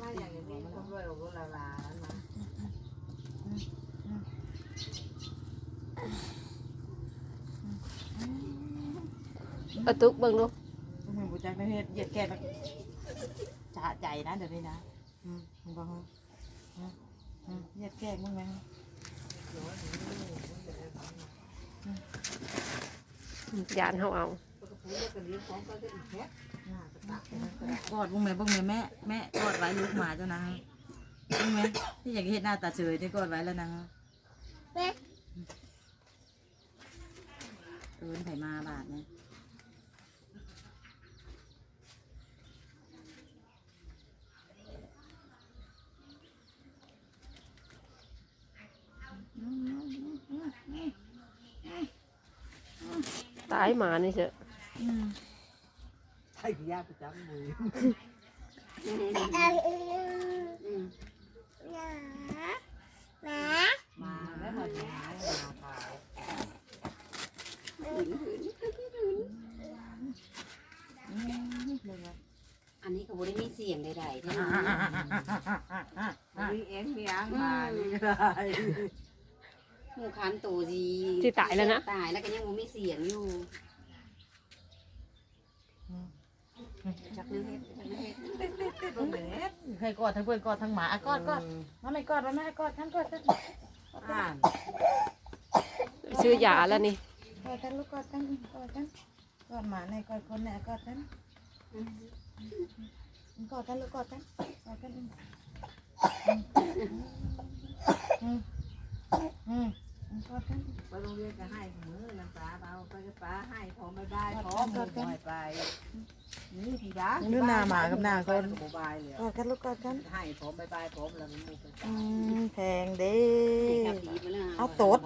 ມາຢ່າງນີ້ ຄົນລວຍອອກລົດລາວໆ ມາ ເອົາຕຸກເບິ່ງດູ ເບິ່ງ ບໍ່ຈັກແນວເຮັດ ຢຽດແກະ ສະໃຈນະ ດຽວນີ້ນະ. ອືມ ເຫັນບໍ່? ຮະ ຮະ ຮະ ຢຽດແກະເບິ່ງແມ່. ຢ້ານເຮົາເອົາ ກອດເບິ່ງແມ່ ເບິ່ງແມ່ ແມ່ ແມ່ ກອດໄວ້ລູກໝາເຈົ້ານະ. ເບິ່ງແມ່ ທີ່ຢາກເຮັດໜ້າຕາເສີຍ ທີ່ກອດໄວ້ແລ້ວນະ. ແມ່ ເອີ້ນໃຜມາບາດນີ້? ຕາຍໝານີ້ເສຍ. ອືມ ໃສ່ຢາປະຈຳມື. ອືມ ອືມ ອືມ ໝາ ໝາແລ້ວ ໝາ ໝາຂາວ. ອັນນີ້ກໍບໍ່ໄດ້ມີສຽງໃດໆເດ້. ມີເອງມີອາງ ອືມ ໝານີ້ກໍໄດ້. ໝູ່ຄັນໂຕຊິ ຊິຕາຍແລ້ວນະ ຕາຍແລ້ວກໍຍັງບໍ່ມີສຽງຢູ່. ອືມ ຈັກແນວເຮັດ ຈັກແນວເຮັດ ເບິ່ງແມ່ ໃຫ້ກອດທັງເພື່ອນກອດທັງໝາ. ອະ ກອດ ກອດ ເອີ ມາແມ່ກອດ ມາແມ່ກອດກັນ ກອດກັນ. ອ່າ ຊື້ຢາແລ້ວນີ້ ກອດກັນລູກ ກອດກັນ ກອດກັນ. ກອດໝາແນ່ ກອດຄົນແນ່ ກອດກັນ ອືມ ກອດກັນລູກ ກອດກັນ ກອດກັນ. ອືມ ອືມ ອືມ ກອດກັນ. ໄປໂຮງຮຽນກໍໄຫ້ທຸກມື້ ນ້ຳຕາເບົາ ໄປກັບປ້າໄຫ້ພ້ອມ ບາຍບາຍພ້ອມ ກອດກັນ ໝູ່ບໍ່ໃຫ້ໄປ. ນີ້ພີ່ດາ ນີ້ໜ້າໝາກັບໜ້າຄົນ ກອດກັນລູກ ກອດກັນ ໄຫ້ພ້ອມ ບາຍບາຍພ້ອມ ແລ້ວໝູ່ໄປ. ອືມ ແພງເດ້. ເອົາໂຕດ